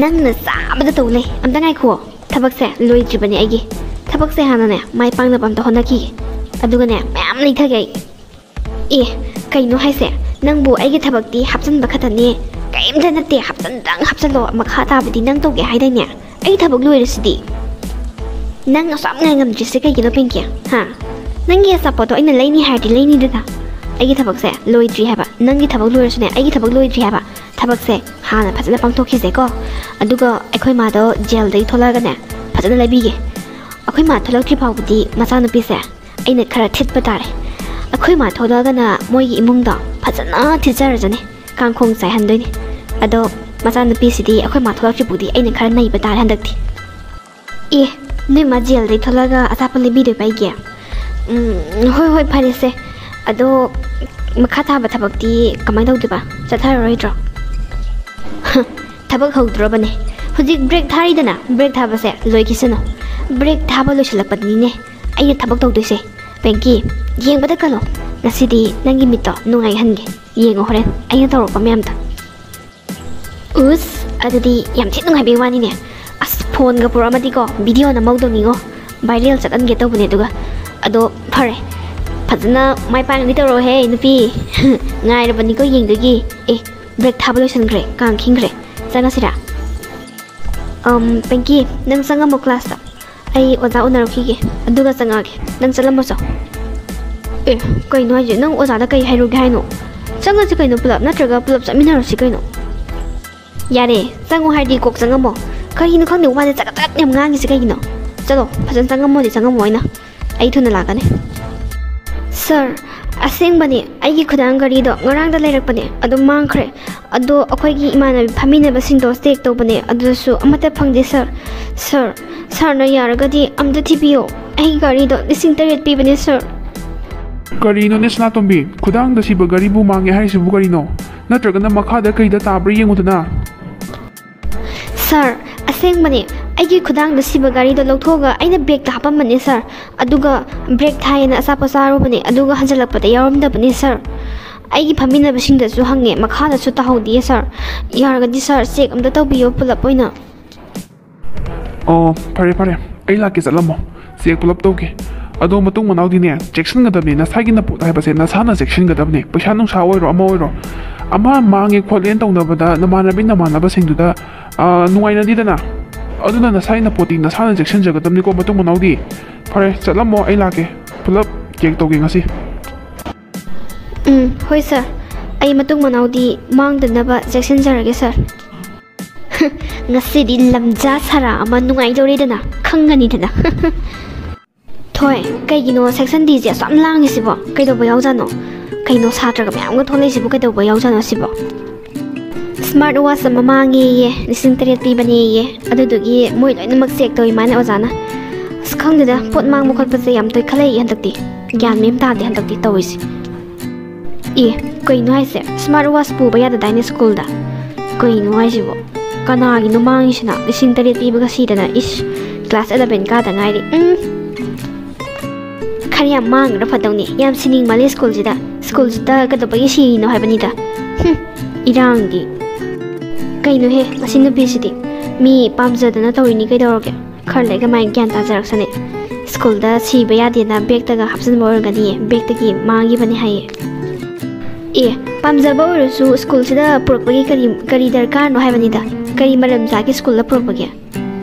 ꯅꯪꯅ ꯆꯥꯕꯗ ꯇꯧ ꯂꯩ꯫ ꯑꯝꯇ ꯉꯥꯏꯈꯣ, ꯊꯕꯛꯁꯦ ꯂꯣꯏꯗ꯭ꯔꯤꯕꯅꯦ ꯑꯩꯒꯤ꯫ ꯊꯕꯛꯁꯦ ꯍꯥꯟꯅꯅꯦ ꯃꯥꯏ ꯄꯥꯛꯅꯕ ꯑꯝꯇ ꯍꯣꯠꯅꯈꯤꯒꯦ, ꯑꯗꯨꯒꯅꯦ ꯃꯌꯥꯝ ꯂꯩꯊꯒꯦ ꯑꯩ꯫ ꯑꯦ, ꯀꯩꯅꯣ ꯍꯥꯏꯁꯦ? ꯅꯪꯕꯨ ꯑꯩꯒꯤ ꯊꯕꯛꯇꯤ ꯍꯥꯞꯆꯟꯕ ꯈꯛꯇꯅꯦ, ꯀꯩꯝꯇ ꯅꯠꯇꯦ꯫ ꯍꯥꯞꯆꯟꯗꯪ ꯍꯥꯞꯆꯜꯂꯣ, ꯃꯈꯥ ꯇꯥꯕꯗꯤ ꯅꯪ ꯇꯧꯒꯦ ꯍꯥꯏꯗꯥꯏꯅꯦ? ꯑꯩ ꯊꯕꯛ ꯂꯣꯏꯔꯁꯤꯗꯤ꯫ ꯅꯪ ꯑꯁꯨꯛ ꯌꯥꯝ ꯉꯥꯏ ꯉꯝꯗ꯭ꯔꯤꯁꯦ ꯀꯩꯒꯤꯅꯣ, ꯄꯤꯡꯀꯤ? ꯍꯥ? ꯅꯪꯒꯤ ꯑꯆꯥꯄꯣꯠꯇꯣ ꯑꯩꯅ ꯂꯩꯅꯤ ꯍꯥꯏꯔꯗꯤ ꯂꯩꯅꯤꯗꯅ꯫ ꯑꯩꯒꯤ ꯊꯕꯛꯁꯦ ꯂꯣꯏꯗ꯭ꯔꯤ ꯍꯥꯏꯕ꯫ ꯅꯪꯒꯤ ꯊꯕꯛ ꯂꯣꯏꯔꯁꯨꯅꯦ, ꯑꯩꯒꯤ ꯊꯕꯛ ꯂꯣꯏꯗ꯭ꯔꯤ ꯍꯥꯏꯕ꯫ ꯊꯕꯛꯁꯦ ꯍꯥꯟꯅ ꯐꯖꯅ ꯄꯥꯡꯊꯣꯛꯈꯤꯁꯦꯀꯣ꯫ ꯑꯗꯨꯒ ꯑꯩꯈꯣꯏ ꯃꯥꯗꯣ ꯖꯦꯜꯗꯒꯤ ꯊꯣꯛꯂꯛꯑꯒꯅꯦ ꯐꯖꯅ ꯂꯩꯕꯤꯒꯦ꯫ ꯑꯩꯈꯣꯏ ꯃꯥ ꯊꯣꯛꯂꯛꯇ꯭ꯔꯤ ꯐꯥꯎꯕꯗꯤ ꯃꯆꯥꯅꯨꯄꯤꯁꯦ ꯑꯩꯅ ꯈꯔ ꯊꯤꯠꯄ ꯇꯥꯔꯦ꯫ ꯑꯩꯈꯣꯏ ꯃꯥ ꯊꯣꯛꯂꯛꯑꯒꯅ ꯃꯣꯏꯒꯤ ꯏꯃꯨꯡꯗꯣ ꯐꯖꯅ ꯊꯤꯠꯆꯔꯖꯅꯤ, ꯀꯥꯡꯈꯣꯡ ꯆꯥꯏꯍꯟꯗꯣꯏꯅꯤ꯫ ꯑꯗꯣ ꯃꯆꯥꯅꯨꯄꯤꯁꯤꯗꯤ ꯑꯩꯈꯣꯏ ꯃꯥ ꯊꯣꯛꯂꯛꯇ꯭ꯔꯤꯕꯨꯗꯤ ꯑꯩꯅ ꯈꯔ ꯅꯩꯕ ꯇꯥꯔꯦ ꯍꯟꯗꯛꯇꯤ꯫ ꯑꯦ, ꯅꯣꯏ ꯃꯥ ꯖꯦꯜꯗꯩ ꯊꯣꯛꯂꯛꯑꯒ ꯑꯆꯥꯄꯣꯠ ꯂꯩꯕꯤꯗꯣꯏꯕ ꯑꯩꯒꯤ? ꯎꯝ, ꯍꯣꯏ ꯍꯣꯏ, ꯐꯔꯦꯁꯦ꯫ ꯑꯗꯣ ꯃꯈꯥ ꯇꯥꯕ ꯊꯕꯛꯇꯤ ꯀꯃꯥꯏꯅ ꯇꯧꯗꯣꯏꯕ? ꯆꯠꯊꯔꯔꯣꯏꯗ꯭ꯔꯣ? ꯊꯕꯛ ꯍꯧꯗ꯭ꯔꯣꯕꯅꯦ꯫ ꯍꯧꯖꯤꯛ ꯕ꯭ꯔꯦꯛ ꯊꯥꯔꯤꯗꯅ, ꯕ꯭ꯔꯦꯛ ꯊꯥꯕꯁꯦ ꯂꯣꯏꯈꯤꯁꯅꯨ꯫ ꯕ꯭ꯔꯦꯛ ꯊꯥꯕ ꯂꯣꯏꯁꯤꯜꯂꯛꯄꯗꯅꯤꯅꯦ ꯑꯩꯅ ꯊꯕꯛ ꯇꯧꯗꯣꯏꯁꯦ꯫ ꯄꯦꯡꯀꯤ, ꯌꯦꯡꯕꯗ ꯀꯜꯂꯣ꯫ ꯉꯁꯤꯗꯤ ꯅꯪꯒꯤ ꯃꯤꯠꯇꯣ ꯅꯨꯡꯉꯥꯏꯍꯟꯒꯦ꯫ ꯌꯦꯡꯉꯣ ꯍꯣꯔꯦꯟ ꯑꯩꯅ ꯇꯧꯔꯛꯄ ꯃꯌꯥꯝꯗꯣ꯫ ꯎꯁ, ꯑꯗꯨꯗꯤ ꯌꯥꯝ ꯊꯤ ꯅꯨꯡꯉꯥꯏꯕꯩ ꯋꯥꯅꯤꯅꯦ꯫ ꯑꯁ, ꯐꯣꯟꯒ ꯄꯨꯔꯛꯑꯝꯃꯗꯤꯀꯣ, ꯚꯤꯗꯤꯑꯣ ꯅꯝꯍꯧꯗꯧꯅꯤꯉꯣ꯫ ꯚꯥꯏꯔꯦꯜ ꯆꯠꯍꯟꯒꯦ ꯇꯧꯕꯅꯦ ꯑꯗꯨꯒ꯫ ꯑꯗꯣ ꯐꯔꯦ, ꯐꯖꯅ ꯃꯥꯏ ꯄꯥꯛꯅꯗꯤ ꯇꯧꯔꯛꯑꯣꯍꯦ ꯅꯨꯄꯤ꯫ ꯉꯥꯏꯔꯕꯅꯤꯀꯣ ꯌꯦꯡꯗꯣꯏꯒꯤ꯫ ꯑꯦ, ꯕ꯭ꯔꯦꯛ ꯊꯥꯕ ꯂꯣꯏꯁꯤꯟꯈ꯭ꯔꯦ, ꯀꯥꯡ ꯈꯤꯡꯈ꯭ꯔꯦ꯫ ꯆꯪꯉꯁꯤꯔꯥ? ꯑꯝ, ꯄꯤꯡꯀꯤ, ꯅꯪ ꯆꯪꯉꯝꯃꯣ ꯀ꯭ꯂꯥꯁꯇ꯫ ꯑꯩ ꯑꯣꯖꯥ ꯎꯅꯔꯨꯈꯤꯒꯦ, ꯑꯗꯨꯒ ꯆꯪꯉꯛꯑꯒꯦ꯫ ꯅꯪ ꯆꯠꯂꯝꯃꯣꯁꯣ꯫ ꯑꯦ, ꯀꯩꯅꯣ ꯍꯥꯏꯁꯦ? ꯅꯪ ꯑꯣꯖꯥꯗ ꯀꯩ ꯍꯥꯏꯔꯨꯒꯦ ꯍꯥꯏꯅꯣ? ꯆꯪꯉꯁꯤ ꯀꯩꯅꯣ ꯄꯨꯂꯞ, ꯅꯠꯇ꯭ꯔꯒ ꯄꯨꯂꯞ ꯆꯠꯃꯤꯟꯅꯔꯁꯤ ꯀꯩꯅꯣ? ꯌꯥꯔꯦ, ꯆꯪꯉꯣ ꯍꯥꯏꯔꯗꯤ ꯀꯣꯛ ꯆꯪꯉꯝꯃꯣ꯫ ꯀꯔꯤꯅꯣ ꯈꯪꯗꯦ, ꯋꯥꯁꯦ ꯆꯒꯠ ꯆꯒꯠ ꯌꯥꯝ ꯉꯥꯡꯉꯤꯁꯦ ꯀꯩꯒꯤꯅꯣ? ꯆꯠꯂꯣ, ꯐꯖꯅ ꯆꯪꯉꯝꯃꯣꯗꯤ ꯆꯪꯉꯝꯃꯣ ꯑꯩꯅ꯫ ꯑꯩ ꯊꯨꯅ ꯂꯥꯛꯀꯅꯤ꯫ ꯁꯥꯔ, ꯑꯁꯦꯡꯕꯅꯦ, ꯑꯩꯒꯤ ꯈꯨꯗꯥꯡ ꯘꯔꯤꯗꯣ ꯉꯔꯥꯡꯗ ꯂꯩꯔꯛꯄꯅꯦ, ꯑꯗꯨꯝ ꯃꯥꯡꯈ꯭ꯔꯦ꯫ ꯑꯗꯣ ꯑꯩꯈꯣꯏꯒꯤ ꯏꯃꯥꯟꯅꯕꯤ ꯐꯝꯃꯤꯟꯅꯕꯁꯤꯡꯗꯣ ꯆꯦꯛ ꯇꯧꯕꯅꯦ, ꯑꯗꯨꯗꯁꯨ ꯑꯃꯠꯇ ꯐꯪꯗꯦ ꯁꯥꯔ꯫ ꯁꯥꯔ, ꯁꯥꯔꯅ ꯌꯥꯔꯒꯗꯤ ꯑꯝꯇ ꯊꯤꯕꯤꯌꯣ꯫ ꯑꯩꯒꯤ ꯘꯔꯤꯗꯣ ꯂꯤꯁꯤꯡ ꯇꯔꯦꯠ ꯄꯤꯕꯅꯦ ꯁꯥꯔ꯫ ꯀꯔꯤꯅꯣꯅꯦ ꯁꯅꯥꯇꯣꯝꯕꯤ? ꯈꯨꯗꯥꯡꯗ ꯁꯤꯕ ꯘꯔꯤꯕꯨ ꯃꯥꯡꯉꯦ ꯍꯥꯏꯔꯤꯁꯤꯕꯨ ꯀꯔꯤꯅꯣ? ꯅꯠꯇ꯭ꯔꯒꯅ ꯃꯈꯥꯗ ꯀꯩꯗ ꯇꯥꯕ꯭ꯔꯥ ꯌꯦꯡꯉꯨꯗꯅ꯫ ꯁꯥꯔ, ꯑꯁꯦꯡꯕꯅꯦ꯫ ꯑꯩꯒꯤ ꯈꯨꯗꯥꯡꯗ ꯁꯤꯕ ꯘꯔꯤꯗꯣ ꯂꯧꯊꯣꯛꯑꯒ ꯑꯩꯅ ꯕꯦꯒꯇ ꯍꯥꯞꯄꯝꯕꯅꯦ ꯁꯥꯔ꯫ ꯑꯗꯨꯒ ꯕ꯭ꯔꯦꯛ ꯊꯥꯏꯌꯦꯅ ꯑꯆꯥꯄꯣꯠ ꯆꯥꯔꯨꯕꯅꯦ, ꯑꯗꯨꯒ ꯍꯟꯖꯜꯂꯛꯄꯗ ꯌꯥꯎꯔꯝꯗꯕꯅꯦ ꯁꯥꯔ꯫ ꯑꯩꯒꯤ ꯐꯝꯃꯤꯟꯅꯕꯁꯤꯡꯗꯁꯨ ꯍꯪꯉꯦ, ꯃꯈꯥꯗꯁꯨ ꯇꯥꯍꯧꯗꯤꯌꯦ ꯁꯥꯔ꯫ ꯌꯥꯔꯒꯗꯤ ꯁꯥꯔ, ꯆꯦꯛ ꯑꯝꯇ ꯇꯧꯕꯤꯌꯣ ꯄꯨꯂꯞ ꯑꯣꯏꯅ꯫ ꯑꯣ, ꯐꯔꯦ ꯐꯔꯦ, ꯑꯩ ꯂꯥꯛꯀꯦ, ꯆꯠꯂꯝꯃꯣ꯫ ꯆꯦꯛ ꯄꯨꯂꯞ ꯇꯧꯒꯦ꯫ ꯑꯗꯣ ꯃꯇꯨꯡ ꯃꯅꯥꯎꯗꯤꯅꯦ, ꯆꯦꯛꯁꯤꯟꯒꯗꯕꯅꯦ꯫ ꯅꯁꯥꯒꯤ ꯅꯄꯣꯠ ꯍꯥꯏꯕꯁꯦ ꯅꯁꯥꯅ ꯆꯦꯛꯁꯤꯟꯒꯗꯕꯅꯦ꯫ ꯄꯩꯁꯥ ꯅꯨꯡꯁꯥ ꯑꯣꯏꯔꯣ, ꯑꯃ ꯑꯣꯏꯔꯣ, ꯑꯃ ꯃꯥꯡꯉꯦ ꯈꯣꯠꯂꯦꯅ ꯇꯧꯅꯕꯗ ꯅꯃꯥꯟꯅꯕꯤ ꯅꯃꯥꯟꯅꯕꯁꯤꯡꯗꯨꯗ, ꯑ, ꯅꯨꯡꯉꯥꯏꯅꯗꯦꯗꯅ꯫ ꯑꯗꯨꯅ ꯅꯁꯥꯒꯤ ꯅꯄꯣꯠꯇꯤ ꯅꯁꯥꯅ ꯆꯦꯛꯁꯤꯟꯖꯒꯗꯕꯅꯤꯀꯣ ꯃꯇꯨꯡ ꯃꯅꯥꯎꯗꯤ꯫ ꯐꯔꯦ, ꯆꯠꯂꯝꯃꯣ, ꯑꯩ ꯂꯥꯛꯀꯦ꯫ ꯄꯨꯂꯞ ꯆꯦꯛ ꯇꯧꯒꯦ ꯉꯁꯤ꯫ ꯎꯝ, ꯍꯣꯏ ꯁꯥꯔ꯫ ꯑꯩ ꯃꯇꯨꯡ ꯃꯅꯥꯎꯗꯤ ꯃꯥꯡꯗꯅꯕ ꯆꯦꯛꯁꯤꯟꯖꯔꯒꯦ ꯁꯥꯔ꯫ ꯉꯁꯤꯗꯤ ꯂꯝꯖꯥ ꯁꯥꯔꯥ ꯑꯃ ꯅꯨꯡꯉꯥꯏꯗꯧꯔꯤꯗꯅ, ꯈꯪꯒꯅꯤꯗꯅ꯫ ꯊꯣꯏ, ꯀꯩꯒꯤꯅꯣ ꯁꯦꯛꯁꯟ ꯗꯤꯁꯦ ꯑꯁꯨꯛ ꯌꯥꯝ ꯂꯥꯡꯉꯤꯁꯤꯕꯣ? ꯀꯩꯗꯧꯕ ꯌꯥꯎꯖꯥꯠꯅꯣ? ꯀꯩꯅꯣ ꯁꯥꯇ꯭ꯔꯒ ꯃꯌꯥꯝꯒ ꯊꯣꯛꯂꯛꯏꯁꯤꯕꯨ ꯀꯩꯗꯧꯕ ꯌꯥꯎꯖꯥꯠꯅꯣ ꯁꯤꯕꯣ? ꯁ꯭ꯃꯥꯔꯠ ꯋꯥꯆ ꯑꯃ ꯃꯥꯡꯉꯦꯌꯦ, ꯂꯤꯁꯤꯡ ꯇꯔꯦꯠ ꯄꯤꯕꯅꯦꯌꯦ꯫ ꯑꯗꯨꯗꯨꯒꯤ ꯃꯣꯏ ꯂꯣꯏꯅꯃꯛ ꯆꯦꯛ ꯇꯧꯏ ꯃꯥꯅꯦ ꯑꯣꯖꯥꯅ꯫ ꯑꯁ, ꯈꯪꯗꯦꯗ, ꯄꯣꯠ ꯃꯥꯡꯕ ꯈꯣꯠꯄꯁꯦ ꯌꯥꯝ ꯇꯣꯏꯈꯠꯂꯛꯏ ꯍꯟꯗꯛꯇꯤ꯫ ꯒ꯭ꯌꯥꯟ ꯃꯦꯟ ꯇꯥꯗꯦ ꯍꯟꯗꯛꯇꯤ ꯇꯧꯔꯤꯁꯦ꯫ ꯑꯦ, ꯀꯩꯅꯣ ꯍꯥꯏꯁꯦ? ꯁ꯭ꯃꯥꯔꯠ ꯋꯥꯆ ꯄꯨꯕ ꯌꯥꯗꯗꯥꯏꯅꯦ ꯁ꯭ꯀꯨꯜꯗ? ꯀꯩꯅꯣ ꯍꯥꯏꯁꯤꯕꯣ? ꯀꯅꯥꯒꯤꯅꯣ ꯃꯥꯡꯉꯤꯁꯤꯅ? ꯂꯤꯁꯤꯡ ꯇꯔꯦꯠ ꯄꯤꯕꯒ ꯁꯤꯗꯅ, ꯏꯁ, ꯀ꯭ꯂꯥꯁ ꯑꯦꯂꯚꯦꯟ ꯀꯥꯗ ꯉꯥꯏꯔꯤ꯫ ꯎꯝ꯫ ꯈꯔ ꯌꯥꯝ ꯃꯥꯡꯈ꯭ꯔ ꯐꯗꯧꯅꯤ꯫ ꯌꯥꯝ ꯁꯤꯅꯤꯡꯃꯜꯂꯤ ꯁ꯭ꯀꯨꯜꯁꯤꯗ꯫ ꯁ꯭ꯀꯨꯜꯁꯤꯗ ꯀꯩꯗꯧꯕꯒꯤ ꯁꯤꯔꯤꯅꯣ ꯍꯥꯏꯕꯅꯤꯗ꯫ ꯍꯨꯝ, ꯏꯔꯥꯡꯗꯤ꯫ ꯀꯩꯅꯣꯍꯦ, ꯃꯁꯤ ꯅꯨꯄꯤꯁꯤꯗꯤ꯫ ꯃꯤ ꯄꯥꯝꯖꯗꯅ ꯇꯧꯔꯤꯅꯤ ꯀꯩꯗꯧꯔꯒꯦ? ꯈꯔ ꯂꯩꯔꯒ ꯃꯥꯏ ꯒ꯭ꯌꯥꯟ ꯇꯥꯖꯔꯛꯁꯅꯤ꯫ ꯁ꯭ꯀꯨꯜꯗ ꯁꯤꯕ ꯌꯥꯗꯦꯅ ꯕꯦꯛꯇꯒ ꯍꯥꯞꯆꯤꯟꯕ ꯑꯣꯏꯔꯝꯒꯅꯤꯌꯦ꯫ ꯕꯦꯛꯇꯒꯤ ꯃꯥꯡꯈꯤꯕꯅꯤ ꯍꯥꯏꯌꯦ꯫ ꯑꯦ, ꯄꯥꯝꯖꯕ ꯑꯣꯏꯔꯁꯨ ꯁ꯭ꯀꯨꯜꯁꯤꯗ ꯄꯨꯔꯛꯄꯒꯤ ꯀꯔꯤ, ꯀꯔꯤ ꯗꯔꯀꯥꯔꯅꯣ ꯍꯥꯏꯕꯅꯤꯗ? ꯀꯔꯤ ꯃꯔꯝ ꯆꯥꯒꯦ ꯁ꯭ꯀꯨꯜꯗ ꯄꯨꯔꯛꯄꯒꯤ?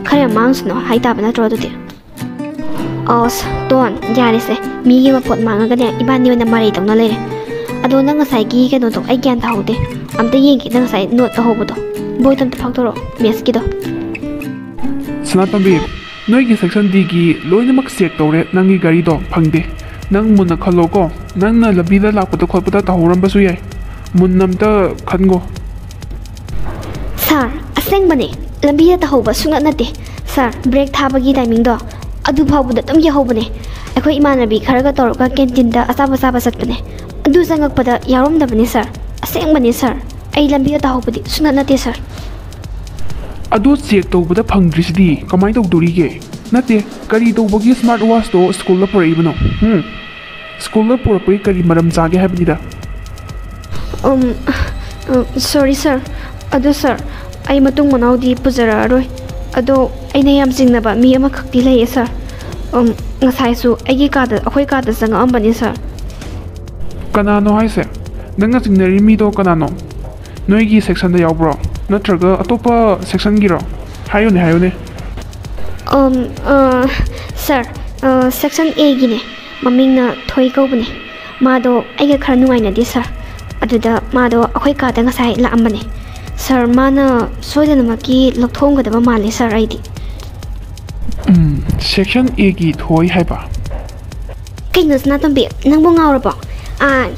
ꯈꯔ ꯌꯥꯝ ꯃꯥꯡꯁꯅꯣ ꯍꯥꯏ ꯇꯥꯕ ꯅꯠꯇ꯭ꯔꯣ ꯑꯗꯨꯗꯤ? ꯑꯁ, ꯇꯣꯟ, ꯌꯥꯔꯦꯁꯦ꯫ ꯃꯤꯒꯤ ꯃꯄꯣꯠ ꯃꯥꯡꯉꯒꯅꯦ, ꯏꯕꯥꯅꯤ ꯑꯣꯏꯅ ꯃꯔꯩ ꯇꯧꯅ ꯂꯩꯔꯦ꯫ ꯑꯗꯣ ꯅꯪ ꯉꯁꯥꯏꯒꯤ ꯀꯩꯅꯣꯗꯣ ꯑꯩ ꯒ꯭ꯌꯥꯟ ꯇꯥꯍꯧꯗꯦ꯫ ꯑꯝꯇ ꯌꯦꯡꯒꯦ, ꯅꯪ ꯉꯁꯥꯏ ꯅꯣꯠ ꯇꯧꯍꯧꯕꯗꯣ꯫ ꯕꯣꯏꯗꯣ ꯑꯝꯇ ꯐꯥꯛꯇꯣꯔꯛꯑꯣ, ꯃꯦꯠꯁꯀꯤꯗꯣ꯫ ꯁꯅꯥꯇꯣꯝꯕꯤ, ꯅꯣꯏꯒꯤ ꯁꯦꯛꯁꯟ ꯗꯤꯒꯤ ꯂꯣꯏꯅꯃꯛ ꯆꯦꯛ ꯇꯧꯔꯦ, ꯅꯪꯒꯤ ꯒꯥꯔꯤꯗꯣ ꯐꯪꯗꯦ꯫ ꯅꯪ ꯃꯨꯟꯅ ꯈꯜꯂꯣꯀꯣ, ꯅꯪꯅ ꯂꯝꯕꯤꯗ ꯂꯥꯛꯄꯗ ꯈꯣꯠꯄꯗ ꯇꯧꯍꯧꯔꯝꯕꯁꯨ ꯌꯥꯏ꯫ ꯃꯨꯟꯅ ꯑꯝꯇ ꯈꯟꯒꯣ꯫ ꯁꯥꯔ, ꯑꯁꯦꯡꯕꯅꯦ, ꯂꯝꯕꯤꯗ ꯇꯧꯍꯧꯕ ꯁꯨꯡꯅꯠ ꯅꯠꯇꯦ꯫ ꯁꯥꯔ, ꯕ꯭ꯔꯦꯛ ꯊꯥꯕꯒꯤ ꯇꯥꯏꯃꯤꯡꯗꯣ ꯑꯗꯨ ꯐꯥꯎꯕꯗ ꯑꯗꯨꯝ ꯌꯧꯍꯧꯕꯅꯦ꯫ ꯑꯩꯈꯣꯏ ꯏꯃꯥꯟꯅꯕꯤ ꯈꯔꯒ ꯇꯧꯔꯒ ꯀꯦꯟꯇꯤꯟꯗ ꯑꯆꯥꯄꯣꯠ ꯆꯥꯕ ꯆꯠꯄꯅꯦ꯫ ꯑꯗꯨ ꯆꯪꯉꯛꯄꯗ ꯌꯥꯎꯔꯝꯗꯕꯅꯦ ꯁꯥꯔ꯫ ꯑꯁꯦꯡꯕꯅꯦ ꯁꯥꯔ, ꯑꯩ ꯂꯝꯕꯤꯗ ꯇꯧꯍꯧꯕꯗꯤ ꯁꯨꯡꯅꯠ ꯅꯠꯇꯦ ꯁꯥꯔ꯫ ꯑꯗꯣ ꯆꯦꯛ ꯇꯧꯕꯗ ꯐꯪꯗ꯭ꯔꯤꯁꯤꯗꯤ ꯀꯃꯥꯏꯅ ꯇꯧꯗꯣꯔꯤꯒꯦ? ꯅꯠꯇꯦ, ꯀꯔꯤ ꯇꯧꯕꯒꯤ ꯁ꯭ꯃꯥꯔꯠ ꯋꯥꯆꯇꯣ ꯁ꯭ꯀꯨꯜꯗ ꯄꯨꯔꯛꯏꯕꯅꯣ? ꯎꯝ? ꯁ꯭ꯀꯨꯜꯗ ꯄꯨꯔꯛꯄꯒꯤ ꯀꯔꯤ ꯃꯔꯝ ꯆꯥꯒꯦ ꯍꯥꯏꯕꯅꯤꯗ? ꯎꯝ, ꯎꯝ, ꯁꯣꯔꯤ ꯁꯥꯔ꯫ ꯑꯗꯣ ꯁꯥꯔ, ꯑꯩ ꯃꯇꯨꯡ ꯃꯅꯥꯎꯗꯤ ꯄꯨꯖꯔꯛꯑꯔꯣꯏ꯫ ꯑꯗꯣ ꯑꯩꯅ ꯌꯥꯝ ꯆꯤꯡꯅꯕ ꯃꯤ ꯑꯃꯈꯛꯇꯤ ꯂꯩꯌꯦ ꯁꯥꯔ꯫ ꯎꯝ, ꯉꯁꯥꯏꯁꯨ ꯑꯩꯒꯤ ꯀꯥꯗ, ꯑꯩꯈꯣꯏ ꯀꯥꯗ ꯆꯪꯉꯛꯑꯝꯕꯅꯦ ꯁꯥꯔ꯫ ꯀꯅꯥꯅꯣ ꯍꯥꯏꯁꯦ? ꯅꯪꯅ ꯆꯤꯡꯅꯔꯤ ꯃꯤꯗꯣ ꯀꯅꯥꯅꯣ? ꯅꯣꯏꯒꯤ ꯁꯦꯛꯁꯟꯗ ꯌꯥꯎꯕ꯭ꯔꯣ? ꯅꯠꯇ꯭ꯔꯒ ꯑꯇꯣꯞꯄ ꯁꯦꯛꯁꯟꯒꯤꯔꯣ? ꯍꯥꯏꯌꯨꯅꯦ, ꯍꯥꯏꯌꯨꯅꯦ꯫ ꯎꯝ, ꯑ, ꯁꯥꯔ, ꯑ, ꯁꯦꯛꯁꯟ ꯑꯦꯒꯤꯅꯦ꯫ ꯃꯃꯤꯡꯅ ꯊꯣꯏ ꯀꯧꯕꯅꯦ꯫ ꯃꯥꯗꯣ ꯑꯩꯒ ꯈꯔ ꯅꯨꯡꯉꯥꯏꯅꯗꯦ ꯁꯥꯔ꯫ ꯑꯗꯨꯗ ꯃꯥꯗꯣ ꯑꯩꯈꯣꯏ ꯀꯥꯗ ꯉꯁꯥꯏ ꯂꯥꯛꯑꯝꯕꯅꯦ꯫ ꯁꯥꯔ, ꯃꯥꯅ ꯁꯣꯏꯗꯅꯃꯛꯀꯤ ꯂꯧꯊꯣꯛꯑꯝꯒꯗꯕ ꯃꯥꯜꯂꯦ ꯁꯥꯔ, ꯑꯩꯗꯤ꯫ ꯎꯝ, ꯁꯦꯛꯁꯟ ꯑꯦꯒꯤ ꯊꯣꯏ ꯍꯥꯏꯕ? ꯀꯩꯅꯣ ꯁꯅꯥꯇꯣꯝꯕꯤ, ꯅꯪꯕꯨ ꯉꯥꯎꯔꯕꯣ? ꯑꯥ,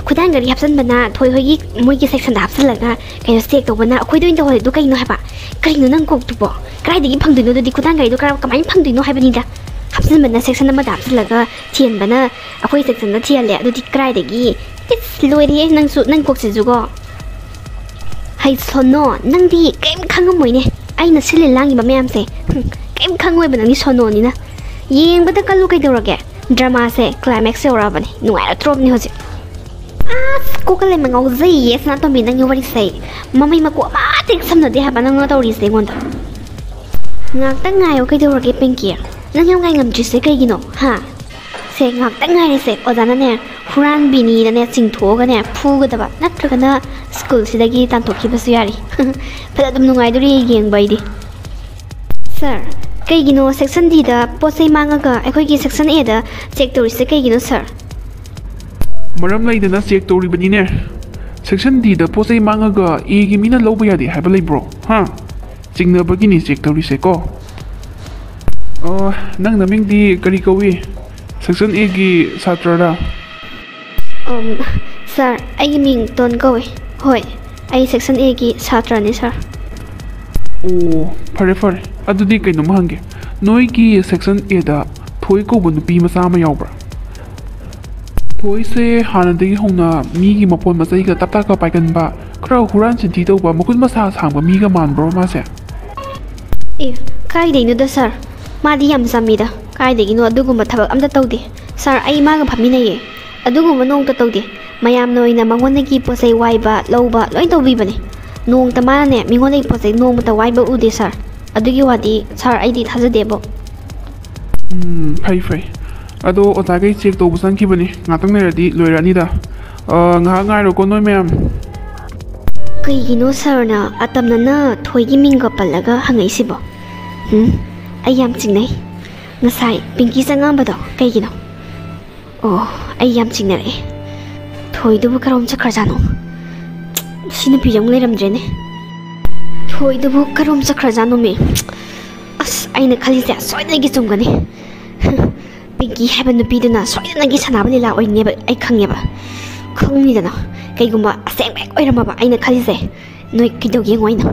ꯈꯨꯗꯥꯡ ꯘꯔꯤ ꯍꯥꯞꯆꯟꯕꯅ ꯊꯣꯏ ꯍꯣꯏꯒꯤ, ꯃꯣꯏꯒꯤ ꯁꯦꯛꯁꯟꯗ ꯍꯥꯞꯆꯜꯂꯒ ꯀꯩꯅꯣ ꯆꯦꯛ ꯇꯧꯕꯅ ꯑꯩꯈꯣꯏꯗ ꯑꯣꯏꯅ ꯇꯧꯍꯜꯂꯤꯗꯣ ꯀꯩꯅꯣ ꯍꯥꯏꯕ? ꯀꯩꯅꯣ ꯅꯪ ꯀꯣꯛꯇꯨꯕꯣ? ꯀꯗꯥꯏꯗꯒꯤ ꯐꯪꯗꯣꯏꯅꯣ ꯑꯗꯨꯗꯤ? ꯈꯨꯗꯥꯡ ꯘꯔꯤꯗꯣ ꯀꯔꯥꯏ, ꯀꯃꯥꯏꯅ ꯐꯪꯗꯣꯏꯅꯣ ꯍꯥꯏꯕꯅꯤꯗ꯫ ꯍꯥꯞꯆꯤꯟꯕꯅ ꯁꯦꯛꯁꯟ ꯑꯃꯗ ꯍꯥꯞꯆꯤꯜꯂꯒ ꯊꯤꯍꯟꯕꯅ ꯑꯩꯈꯣꯏ ꯁꯦꯛꯁꯟꯗ ꯊꯤꯍꯜꯂꯦ꯫ ꯑꯗꯨꯗꯤ ꯀꯗꯥꯏꯗꯒꯤ? ꯏꯁ, ꯂꯣꯏꯔꯦꯍꯦ ꯅꯪꯁꯨ, ꯅꯪ ꯀꯣꯛꯁꯤꯁꯨꯀꯣ꯫ ꯍꯩ ꯁꯣꯅꯣ, ꯅꯪꯗꯤ ꯀꯔꯤꯝ ꯈꯪꯉꯝꯃꯣꯏꯅꯦ꯫ ꯑꯩꯅ ꯁꯤꯜꯂꯤ ꯂꯥꯡꯉꯤꯕ ꯃꯌꯥꯝꯁꯦ, ꯍꯨꯝ, ꯀꯔꯤꯝ ꯈꯪꯉꯣꯏꯕ ꯅꯪꯗꯤ ꯁꯣꯅꯣꯅꯤꯅ꯫ ꯌꯦꯡꯕꯗ ꯀꯜꯂꯨ ꯀꯩꯗꯧꯔꯒꯦ? ꯗ꯭ꯔꯃꯥꯁꯦ ꯀ꯭ꯂꯥꯏꯃꯦꯛꯁ ꯌꯧꯔꯛꯑꯕꯅꯤ, ꯅꯨꯡꯉꯥꯏꯔꯛꯇ꯭ꯔꯣꯕꯅꯤ ꯍꯧꯖꯤꯛ꯫ ꯑꯁ, ꯀꯣꯛꯀ ꯂꯩꯃ ꯉꯥꯎꯖꯩꯌꯦ ꯁꯅꯥꯇꯣꯝꯕꯤ, ꯅꯪꯒꯤ ꯋꯥꯔꯤꯁꯦ꯫ ꯃꯃꯩ ꯃꯀꯨ ꯑꯃꯠꯇ ꯍꯦꯛ ꯁꯝꯅꯗꯦ ꯍꯥꯏꯕ ꯅꯪꯅ ꯇꯧꯔꯤꯁꯦ ꯑꯩꯉꯣꯟꯗ꯫ ꯉꯥꯛꯇꯪ ꯉꯥꯏꯌꯣ ꯀꯩꯗꯧꯔꯒꯦ ꯄꯤꯡꯀꯤ? ꯅꯪ ꯌꯥꯝ ꯉꯥꯏ ꯉꯝꯗ꯭ꯔꯤꯁꯦ ꯀꯩꯒꯤꯅꯣ, ꯍꯥ? ꯁꯦ, ꯉꯥꯛꯇꯪ ꯉꯥꯏꯔꯤꯁꯦ, ꯑꯣꯖꯥꯅꯅꯦ ꯍꯨꯔꯥꯟꯕꯤꯅꯤꯅꯅꯦ ꯆꯤꯡꯊꯣꯛꯑꯒꯅꯦ ꯐꯨꯒꯗꯕ, ꯅꯠꯇ꯭ꯔꯒꯅ ꯁ꯭ꯀꯨꯜꯁꯤꯗꯒꯤ ꯇꯥꯟꯊꯣꯛꯈꯤꯕꯁꯨ ꯌꯥꯔꯤ꯫ ꯐꯖ ꯑꯗꯨꯝ ꯅꯨꯡꯉꯥꯏꯗꯣꯔꯤ ꯌꯦꯡꯕ ꯑꯩꯗꯤ꯫ ꯁꯥꯔ, ꯀꯩꯒꯤꯅꯣ ꯁꯦꯛꯁꯟ ꯗꯤꯗ ꯄꯣꯠ ꯆꯩ ꯃꯥꯡꯉꯒ ꯑꯩꯈꯣꯏꯒꯤ ꯁꯦꯛꯁꯟ ꯑꯦꯗ ꯆꯦꯛ ꯇꯧꯔꯤꯁꯦ ꯀꯩꯒꯤꯅꯣ ꯁꯥꯔ? ꯃꯔꯝ ꯂꯩꯗꯅ ꯆꯦꯛ ꯇꯧꯔꯤꯕꯅꯤꯅꯦ꯫ ꯁꯦꯛꯁꯟ ꯗꯤꯗ ꯄꯣꯠ ꯆꯩ ꯃꯥꯡꯉꯒ ꯑꯦꯒꯤ ꯃꯤꯅ ꯂꯧꯕ ꯌꯥꯗꯦ ꯍꯥꯏꯕ ꯂꯩꯕ꯭ꯔꯣ? ꯍꯥ? ꯆꯤꯡꯅꯕꯒꯤꯅꯤ ꯆꯦꯛ ꯇꯧꯔꯤꯁꯦꯀꯣ꯫ ꯑꯣ, ꯅꯪ ꯅꯃꯤꯡꯗꯤ ꯀꯔꯤ ꯀꯧꯏ? ꯁꯦꯛꯁꯟ ꯑꯦꯒꯤ ꯁꯥꯇ꯭ꯔꯔꯥ? ꯑꯝ, ꯁꯥꯔ, ꯑꯩꯒꯤ ꯃꯤꯡ ꯇꯣꯟ ꯀꯧꯏ꯫ ꯍꯣꯏ, ꯑꯩ ꯁꯦꯛꯁꯟ ꯑꯦꯒꯤ ꯁꯥꯇ꯭ꯔꯅꯤ ꯁꯥꯔ꯫ ꯑꯣ, ꯐꯔꯦ ꯐꯔꯦ꯫ ꯑꯗꯨꯗꯤ ꯀꯩꯅꯣꯝꯃ ꯍꯪꯒꯦ꯫ ꯅꯣꯏꯒꯤ ꯁꯦꯛꯁꯟ ꯑꯦꯗ ꯊꯣꯏ ꯀꯧꯕ ꯅꯨꯄꯤ ꯃꯆꯥ ꯑꯃ ꯌꯥꯎꯕ꯭ꯔꯥ? ꯊꯣꯏꯁꯦ ꯍꯥꯟꯅꯗꯒꯤ ꯍꯧꯅ ꯃꯤꯒꯤ ꯃꯄꯣꯠ ꯃꯆꯩꯒ ꯇꯞ ꯇꯥꯛꯀ ꯄꯥꯏꯒꯟꯕ, ꯈꯔ ꯍꯨꯔꯥꯟ ꯆꯤꯟꯊꯤ ꯇꯧꯕ, ꯃꯈꯨꯠ ꯃꯁꯥ ꯁꯥꯡꯕ ꯃꯤꯒ ꯃꯥꯟꯕ꯭ꯔꯣ ꯃꯥꯁꯦ? ꯑꯦ, ꯀꯥꯏꯗꯩꯅꯣꯗ ꯁꯥꯔ, ꯃꯥꯗꯤ ꯌꯥꯝ ꯆꯝꯃꯤꯗ, ꯀꯥꯏꯗꯒꯤꯅꯣ ꯑꯗꯨꯒꯨꯝꯕ ꯊꯕꯛ ꯑꯝꯇ ꯇꯧꯗꯦ꯫ ꯁꯥꯔ, ꯑꯩ ꯃꯥꯒ ꯐꯝꯃꯤꯟꯅꯩꯌꯦ, ꯑꯗꯨꯒꯨꯝꯕ ꯅꯣꯡꯇ ꯇꯧꯗꯦ꯫ ꯃꯌꯥꯝꯅ ꯑꯣꯏꯅ ꯃꯉꯣꯟꯗꯒꯤ ꯄꯣꯠ ꯆꯩ ꯋꯥꯏꯕ, ꯂꯧꯕ ꯂꯣꯏ ꯇꯧꯕꯤꯕꯅꯦ꯫ ꯅꯣꯡꯃꯇ ꯃꯥꯅꯅꯦ ꯃꯤꯉꯣꯟꯗꯒꯤ ꯄꯣꯠ ꯆꯩ ꯅꯣꯡꯃꯇ ꯋꯥꯏꯕ ꯎꯗꯦ ꯁꯥꯔ꯫ ꯑꯗꯨꯒꯤ ꯋꯥꯗꯤ ꯁꯥꯔ ꯑꯩꯗꯤ ꯊꯥꯖꯗꯦꯕꯣ꯫ ꯎꯝ, ꯐꯩ ꯐꯩ꯫ ꯑꯗꯣ ꯑꯣꯖꯥꯈꯩ ꯆꯦꯛ ꯇꯧꯕ ꯆꯪꯈꯤꯕꯅꯤ, ꯉꯥꯛꯇꯪ ꯂꯩꯔꯗꯤ ꯂꯣꯏꯔꯛꯑꯅꯤꯗ꯫ ꯑ, ꯉꯥꯏꯍꯥꯛ ꯉꯥꯏꯔꯣꯀꯣ ꯅꯣꯏ ꯃꯌꯥꯝ꯫ ꯀꯩꯒꯤꯅꯣ ꯁꯥꯔꯅ ꯑꯇꯝꯅꯅ ꯊꯣꯏꯒꯤ ꯃꯤꯡꯒ ꯄꯜꯂꯒ ꯍꯪꯉꯛꯏꯁꯤꯕꯣ? ꯎꯝ, ꯑꯩ ꯌꯥꯝ ꯆꯤꯡꯅꯩ꯫ ꯉꯁꯥꯏ ꯄꯤꯡꯀꯤ ꯆꯪꯉꯝꯕꯗꯣ ꯀꯩꯒꯤꯅꯣ? ꯑꯣ, ꯑꯩ ꯌꯥꯝ ꯆꯤꯡꯅꯔꯛꯑꯦ꯫ ꯊꯣꯏꯗꯨꯕꯨ ꯀꯔꯣꯝ ꯆꯠꯈ꯭ꯔꯖꯥꯠꯅꯣ? ꯁꯤ ꯅꯨꯄꯤꯁꯦ ꯑꯃꯨꯛ ꯂꯩꯔꯝꯗ꯭ꯔꯦꯅꯦ꯫ ꯊꯣꯏꯗꯨꯕꯨ ꯀꯔꯣꯝ ꯆꯠꯈ꯭ꯔꯖꯥꯠꯅꯣꯃꯤ? ꯑꯁ, ꯑꯩꯅ ꯈꯜꯂꯤꯁꯦ ꯁꯣꯏꯗꯅꯒꯤ ꯆꯨꯝꯒꯅꯤ꯫ ꯄꯤꯡꯀꯤ ꯍꯥꯏꯕ ꯅꯨꯄꯤꯗꯨꯅ ꯁꯣꯏꯗꯅꯒꯤ ꯁꯥꯟꯅꯕ ꯂꯤꯂꯥ ꯑꯣꯏꯅꯦꯕ ꯑꯩ ꯈꯪꯉꯦꯕ꯫ ꯈꯪꯅꯤꯗꯅ, ꯀꯩꯒꯨꯝꯕ ꯑꯁꯦꯡꯕ ꯍꯦꯛ ꯑꯣꯏꯔꯝꯃꯕ ꯑꯩꯅ ꯈꯜꯂꯤꯁꯦ, ꯅꯣꯏ ꯀꯩꯗꯧꯒꯦ ꯌꯦꯡꯉꯣ ꯑꯩꯅ꯫